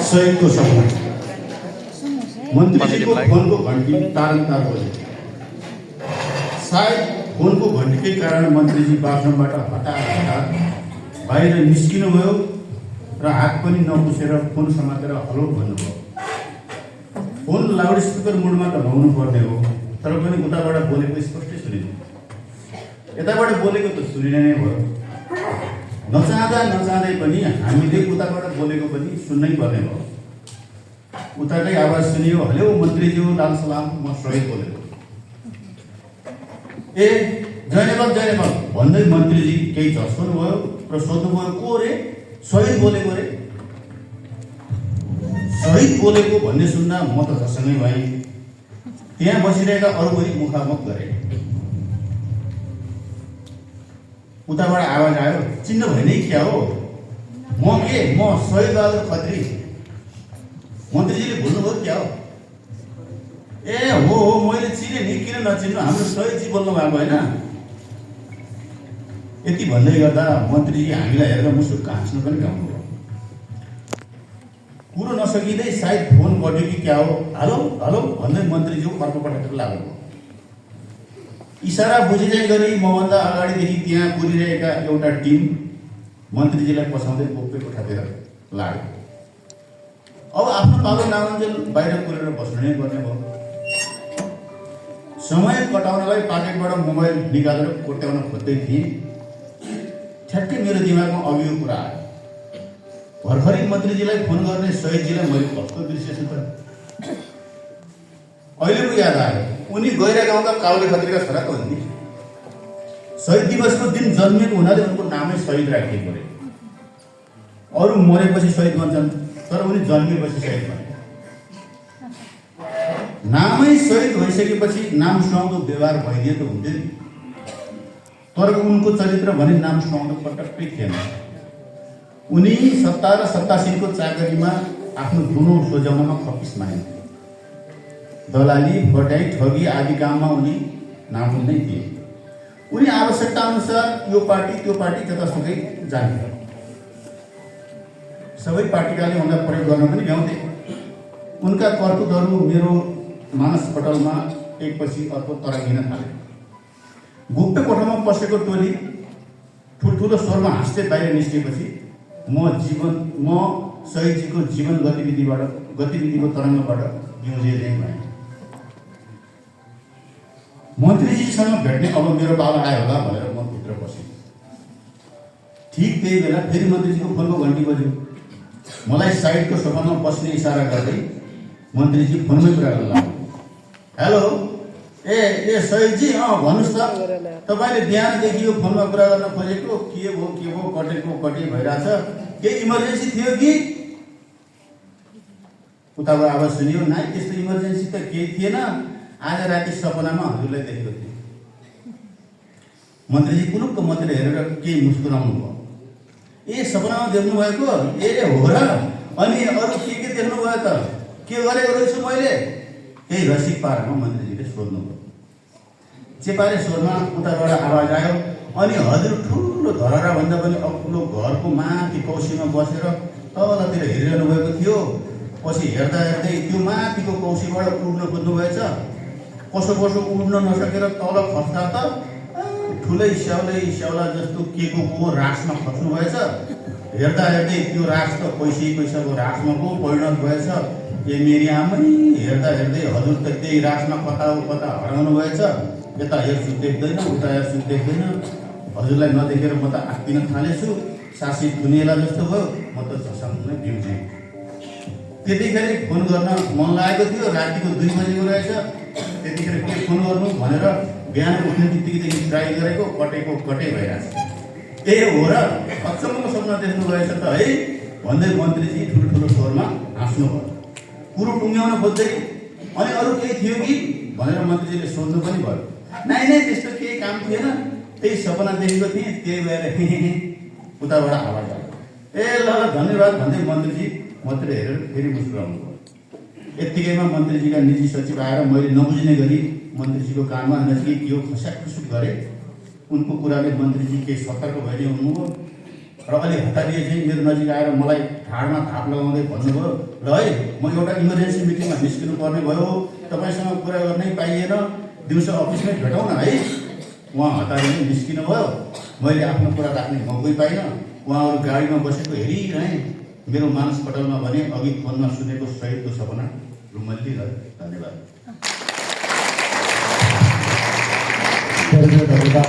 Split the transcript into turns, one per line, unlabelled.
सहयोगको समय मन्त्रीजीको फोनको घन्टी तारन्तार बज्यो। सायद फोनको घन्टीकै कारण मन्त्रीजी बाथरुमबाट हठात बाहिर निस्किनुभयो र हात पनि नपुसेर फोन समातेर हलो भन्नुभयो। फोन लाउडस्पिकर मोडमा त हुनु पर्ने हो, तर पनि उताबाट बोलेको स्पष्टै सुनिन्छ, यताबाट बोलेको त सुनिने नै भयो। नचाहँदै पनि हामीले उताबाट बोलेको पनि सुन्नै पर्ने भयो। उताकै आवाज सुनियो, हेलो मन्त्रीज्यू, लाल सलाम, म सहिद बोलेको। ए जय नेपाल भन्दै मन्त्रीजी केही झस्कनु भयो र सोध्नुभयो, को रे? सहिद बोलेको रे। सहिद बोलेको भन्ने सुन्दा म त झस्सँगै भएँ। त्यहाँ बसिरहेका अरू पनि मुखामुख गरे। उताबाट आवाज आयो, चिन्न भएन क्या हो? म सहिद बहादुर खत्री। मन्त्रीजीले बोल्नुभयो, क्या हो? ए हो मैले चिने नि, किन नचिन्नु, हाम्रो सहिदजी बोल्नु भएको होइन। यति भन्दै गर्दा मन्त्रीजी हामीलाई हेरेर मुसुक्क हाँस्न पनि गाउनुभयो। कुरो नसकिँदै सायद फोन कट्यो कि क्या हो, हेलो भन्दै मन्त्रीज्यू अर्कोपट्टि लाग्नुभयो। इसारा बुझिँदै गरी मभन्दा अगाडिदेखि त्यहाँ कुरिरहेका एउटा टिम मन्त्रीजीलाई पछाउँदै बोक्दै कोठातिर लाग्यो। अब आफ्नो पालो नामन्जेल बाहिर कुरेर बस्नु नै पर्ने भयो। समय कटाउनलाई पाकेटबाट मोबाइल निकालेर कोट्याउन खोज्दै थिएँ, ठ्याक्कै मेरो दिमागमा अघिको कुरा आयो। भर्खरै मन्त्रीजीलाई फोन गर्ने सहिदजीलाई मैले कस्तो बिर्सेछु त। अहिले पो याद आयो, उनी गैरा गाउँका काउले खत्रीका छोरा त हुन् नि। शहीद दिवसको दिन जन्मिएको हुनाले उनको नामै शहीद राखिएको पऱ्यो। अरू मरेपछि शहीद भन्छन्, तर उनी जन्मिएपछि शहीद भन्छ। नामै शहीद भइसकेपछि नाम सुहाउँदो व्यवहार भइदिए त हुन्थ्यो नि, तर उनको चरित्र भने नाम सुहाउँदो पटक्कै थिएन। उनी 70 र 87 को चाकरीमा आफ्नो दुनो सोझ्याउनमा खप्पिस मानिन्थे। दलाली, फटाई, ठगी आदि काममा उनी नामुन नै थिए। उनी आवश्यकता अनुसार यो पार्टी त्यो पार्टी जतासुकै जान्थे। सबै पार्टीकाले उनलाई प्रयोग गर्न पनि भ्याउँथे। उनका कर्तुतहरू मेरो मानसपटलमा एकपछि अर्को तरङ्गिन थाले। गुप्त कोठामा पसेको टोली ठुल्ठुलो स्वरमा हाँस्दै बाहिर निस्केपछि म शहीदजीको जीवन गतिविधिको तरङ्गबाट बिउजिँदै भएँ। मन्त्रीजीसँग भेट्ने अब मेरो पालो आयो होला भनेर म भित्र बसेँ। ठिक त्यही बेला फेरि मन्त्रीजीको फोनको घन्टी बज्यो। मलाई साइडको सोफामा बस्ने इसारा गर्दै मन्त्रीजी फोनमै कुरा गर्न लाग्यो। हेलो, ए शहीदजी, भन्नुहोस् त, तपाईँले बिहानदेखि यो फोनमा कुरा गर्न खोजेको के भयो कटेको भइरहेछ, केही इमर्जेन्सी थियो कि? उताबाट आवाज सुनियो, नाइ त्यस्तो इमर्जेन्सी त केही थिएन, आज राति सपनामा हजुरलाई देखेको थिएँ। मन्त्रीजी पुलुक्क मतिर हेरेर केही मुस्कुराउनु भयो। ए सपनामा देख्नु भएको? ए हो र? अनि अरू के देख्नु भयो त? के गरेको रहेछु मैले? केही रसिक पारामा मन्त्रीजीले सोध्नुभयो। चेपारे स्वरमा उताबाट आवाज आयो, अनि हजुर ठुलो धरहरा भन्दा पनि अग्लो घरको माथि कौसीमा बसेर तलतिर हेरिरहनु भएको थियो। पछि हेर्दा त्यो माथिको कौसीबाट उड्न खोज्नुभएछ। कसो उड्न नसकेर तल खस्दा त ठुलै स्याउला जस्तो केको रासमा खस्नुभएछ। हेर्दा त्यो रास त पैसाको रासमा पो परिणत भएछ। ए मेरी आमै, हेर्दा हजुर त त्यही रासमा कता हराउनु भएछ। यता हेर्छु देख्दैन, उता हेर्छु देख्दैन। हजुरलाई नदेखेर म त आत्तिन थालेछु। सासी धुनिएला जस्तो भयो। म त झसङ्गै बिउजेँ। त्यतिखेर फोन गर्न मन लागेको थियो। रातिको 2 बजेको रहेछ। त्यतिखेर के फोन गर्नु भनेर बिहान उठ्ने बित्तिकैदेखि ट्राई गरेको, कटै भइरहेछ। ए हो र? अचम्मको सपना देख्नु भएछ त है भन्दै मन्त्रीजी ठुल्ठुलो स्वरमा हाँस्नुभयो। कुरो टुङ्ग्याउन खोज्दै, अनि अरू केही थियो कि भनेर मन्त्रीजीले सोध्नु पनि भयो। नाइ त्यस्तो केही काम थिएन, त्यही सपना देखेको थिएँ, त्यही भएर उताबाट आवाज आयो। ए ल धन्यवाद भन्दै मन्त्रीजी मतिर हेरेर फेरि मुस्कुराउनु भयो। यत्तिकैमा मन्त्रीजीका निजी सचिव आएर मैले नबुझ्ने गरी मन्त्रीजीको कानमा नजिकै के हो खस्याक खुसुक गरे। उनको कुराले मन्त्रीजी के सतर्क भए हुनुभयो र अलि हतारिए चाहिँ मेरो नजिक आएर मलाई ढाडमा थाप लगाउँदै भन्नुभयो ल है म एउटा इमर्जेन्सी मिटिङमा निस्किनु पर्ने भयो, तपाईँसँग कुरा गर्नै पाइएन, दिउँसो अफिसमै भेटौँ न है। उहाँ हतारिँदै निस्किनु भयो। मैले आफ्नो कुरा राख्ने मौकै पाइनँ। उहाँहरू गाडीमा बसेको हेरिरहेँ। मेरो मानसपटलमा भने अघि फोनमा सुनेको शहीदको सपना रुमल्लिरह्यो। धन्यवाद।